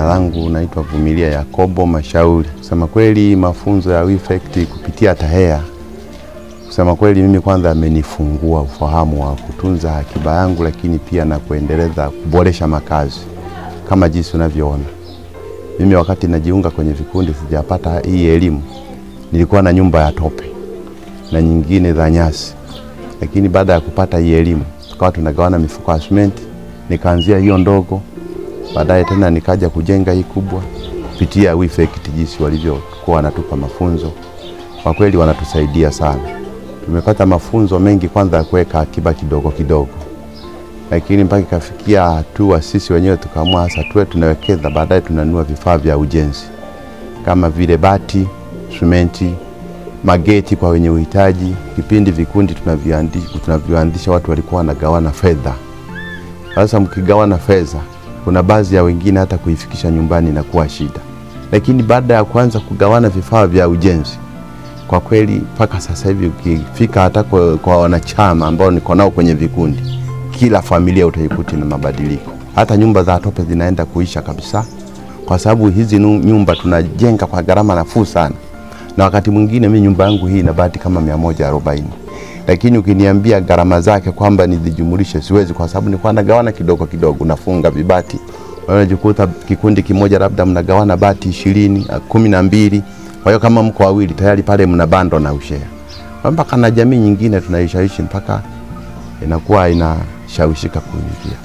Jina langu naitwa Vumilia Yakobo Mashauri. Kusema kweli mafunzo ya WEFECT kupitia TAHEA, kusema kweli mimi kwanza amenifungua ufahamu wa kutunza akiba yangu, lakini pia na kuendeleza kuboresha makazi kama jinsi unavyoona. Mimi wakati najiunga kwenye vikundi sijapata hii elimu. Nilikuwa na nyumba ya tope na nyingine za nyasi. Lakini baada ya kupata hii elimu tukawa tunagawana mifuko ya simenti, nikaanzia hiyo ndogo. Baadaye tena nikaja kujenga hii kubwa kupitia WEFECT jinsi walivyokuwa wanatupa mafunzo. Kwa kweli wanatusaidia sana. Tumepata mafunzo mengi, kwanza ya kuweka akiba kidogo kidogo. Lakini mpaka ikafikia hatua sisi wenyewe tukaamua hasa tuwe tunawekeza, baadaye tunanunua vifaa vya ujenzi kama vile bati, simenti, mageti kwa wenye uhitaji. Kipindi vikundi tunavyoandisha watu walikuwa wanagawana fedha. Sasa mkigawana fedha, kuna baadhi ya wengine hata kuifikisha nyumbani na kuwa shida. Lakini baada ya kuanza kugawana vifaa vya ujenzi, kwa kweli mpaka sasa hivi ukifika hata kwa wanachama ambao niko nao kwenye vikundi, kila familia utaikuta na mabadiliko. Hata nyumba za tope zinaenda kuisha kabisa, kwa sababu hizi nyumba tunajenga kwa gharama nafuu sana. Na wakati mwingine mimi nyumba yangu hii ina bati kama 140. Lakini ukiniambia gharama zake kwamba nizijumulishe siwezi, kwa sababu nilikuwa nagawana kidogo kidogo, nafunga vibati. Unajikuta kikundi kimoja labda mnagawana bati 20, 12. Kwa hiyo kama mko wawili tayari pale mna bando na ushare. Mpaka na jamii nyingine tunaishawishi mpaka inakuwa inashawishika kuingia.